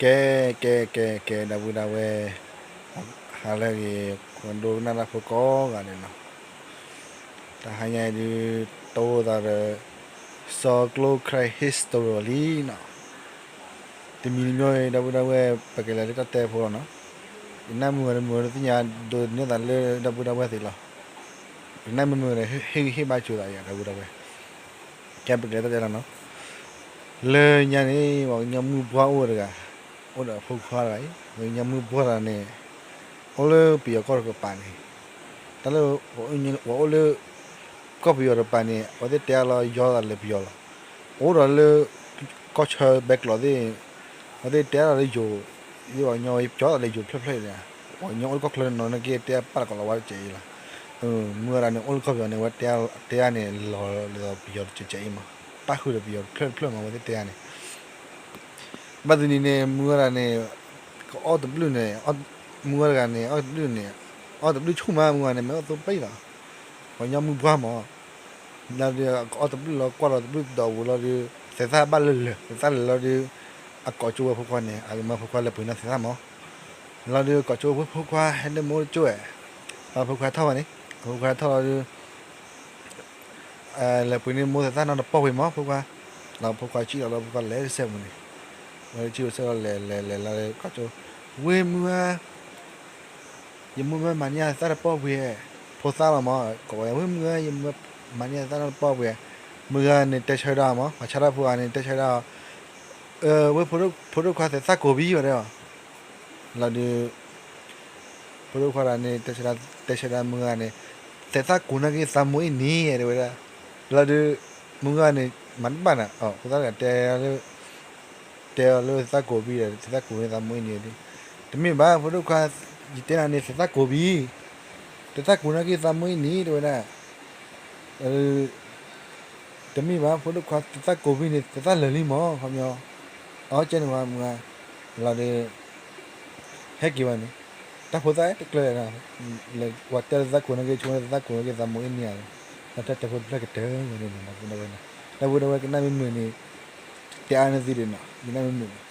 ကဲ ကဲ ကဲ ကဲ ဒီပုၢ်ဒီဝဲၢ်, ဟါလၢအဂ့ၤ ကဒိကနၣ်တၢ်ဖိကိးဂၤဒဲးနီၤ, တဟါညါအံၤဒုး တအိၣ်သးဒီး စီၤကျိခရံာ် history လံနီၤ, တမံၤတမံၤ ဒီပုၢ်ဒီဝဲၢ် ပကလဲၤလၢတၢ်တဲဖိလီၤနီၤ, ယနၢ်မုာ်ဝဲတမုာ်ဝဲတသ့ၣ်ညါ ဒိးန့ၢ်သးလၢဒီပုၢ်ဒီဝဲၢ်သ့ၣ်လီၤ, ယနၢ်မုာ်မုာ်ဒီး ဟ့ၣ်ဂံၢ်ဟ့ၣ်ဘါစၢၤသးယၤ ဒီပုၢ်ဒီဝဲၢ်, ကဲပကလဲၤတၢ်တဲလီၤနီၤ. လၢညါန့ၣ် ပှၤကညီမုၢ်ပှၢ်အိၣ်တဂၤ, အိၣ်ဒီးအဖိခွါတဂၤအံၤ, ပှၤကညီမုၢ်ပှၢ်တဂၤန့ၣ် အိၣ်လၢပယီၤကီၢ်တကပၤန့ၣ်, တၢ်လၢ ပှၤအိၣ်လၢ ကီၢ်ပယီၤတကပၤန့ၣ် အဝဲသ့ၣ်တဲအါလီၤယီၤသးလၢပယီၤလီၤ, အိၣ်ဒီးလၢ ကီၢ်ဆၢဘဲကျိးသ့ၣ်, အဝဲသ့ၣ်တဲအါလီၤလၢယိၤ, ပှၤကညီဝဲကၠီသးလၢယိၤတဖျၢၣ်တဖျၢၣ်န့ၣ်, ပှၤကညီအိၣ်လၢကီၢ်ချၢနီၤ နက့တဲပာ်လီၤကိးလီၤဝါတစဲးအံၤလီၤ. မုၢ်ဝဲဒၣ်န့ၣ် အိၣ်လၢကီၢ်ပယီၤန့ၣ် ဝဲတဲအါန့ၣ် လီၤလၢပယီၤတစဲးအံၤမး, ပၣ်ဃုာ်ဒီးပယီၤတဖျၢၣ်တဖျၢၣ်မး အဝဲသ့ၣ်တဲအါန့ၣ် ဘၣ်သ့ၣ်နံၤန့ၣ် မုၢ်ဝဲဒၣ်န့ၣ် ကအီၣ်တဘျုးန့ၣ်, မုၢ်ဝဲတဂၤန့ၣ် အီၣ်တဘျုးန့ၣ်, အီၣ်တဘျုးဆူၣ်မး မုၢ်ဝဲန့ၣ် မ့ၢ်အီၣ်သိပံလီၤ, ပှၤကညီမုၢ်ပှၢ်မး, လီၤဒုးကအီၣ်တဘျုးလီၤ ကွၢ်လီၤတဘျုးဒီးဝံၤလီၤဒုး သဲးသၣ်ဘၣ်လၢလၢာ် သဲးသၣ်လၢာ်လီၤဒုး, အကိးကၠိဝဲဖိခွါန့ၣ် အကမၢဖိခွါလဲၤပှ့ၤန့ၢ်သဲးသၣ်မး, လီၤဒုးကိးကၠိဝဲဖိခွါဟဲလၢမ့ၢ်အိၣ်တကၠိၣ်ဝဲ, လီၤဖိခွါထီၣ်ဘၣ်န့ၣ်, ဖိခွါထီၣ်လီၤဒုး လဲၤပှ့ၤန့ၢ်မိၢ်သဲးသၣ်နီတပီၢ်ဝံၤမး ဖိခွါ, လီၤဖိခွါစံၣ်လီၤလီၤ ဖိခွါလဲၤတစဲးပူၤန့ၣ်, ဝဲတစံၣ်ဝဲဆၢလီၤလဲၤလဲၤလဲၤလီၤကိးကၠိ, ဝ့ၢ်မုၢ်ဧၢ, ယမိၢ်မၢမၤန့ၢ်ယသဲးသၣ်တပီၢ်ဝံၤ, ဖိသၣ်လီၤမး ကိးဝဲ ဝ့ၢ်မုၢ်ဧၢ ယမိၢ်မၢမၤန့ၢ်ယသဲးသၣ်နီတပီၢ်ဝံၤ, မုၢ်ဂၤန့ၣ်တဲဆၢဒၣ်မး ပှၤဆါတၢ်ဖိဂၤန့ၣ် တဲဆၢဒၣ် ဝ့ၢ်ဖိဒိၣ်ခွါသဲးသၣ်ကိးဘံဝဲဒၣ်အီၤ, လီၤဒုး ဖိဒိၣ်ခွါတဂၤန့ၣ် တဲဆၢဒၣ်မုၢ်ဂၤန့ၣ် သဲးသၣ်ကိးနာ်က့သးမိၢ်အ့ၣ်န့ၣ် တဲဝဲဒၣ်, လီၤဒုး မုၢ်ဂၤန့ၣ် မၤတဘၣ်နၤ ဖိသၣ်တဂၤတဲ တဲအီၤလၢသဲးသၣ်ကိးဘံဒီး သဲးသၣ်ကိးန့ၢ်သးမိၢ်အ့ၣ်န့ၣ်, တမ့ၢ်ဘၣ် ဖိဒိၣ်ခွါ ယတဲနၤန့ၣ် သဲးသၣ်ကိးဘံ, သဲးသၣ်ကိးနာ်က့သးမိၢ်အ့ၣ်န့ၣ် တဲဝဲဒၣ် တမ့ၢ်ဘၣ် ဖိဒိၣ်ခွါ သဲးသၣ်ကိးဘံန့ၣ် သဲးသၣ်လၢာ်လံမး ခီပညီ, အီကဲန့ၣ်ဝဲမုၢ်ဂၤ, လီၤဒုး ဟဲက့ၤဝဲန့ၣ်, တၢ်ဖိသၣ်တကျၢၤ, လၢပှၤတဲလၢသဲးသၣ်ကိးနာ်က့ ဆိကမိၣ်သဲးသၣ်ကိးနာ်က့သးမိၢ်အ့ၣ်န့ၣ်ဧါ, တၢ်တဲဖိတဖျၢၣ်ကတၢၢ်ဝဲန့ၣ်, ဒီပုၢ်ဒီဝဲၢ်ကနၣ်မ့ၢ်မုာ်န့ၣ်, တဲအါန့ၢ်သုဒ်နီၤ ယနၢ်မ့ၢ်မုာ်န့ၣ်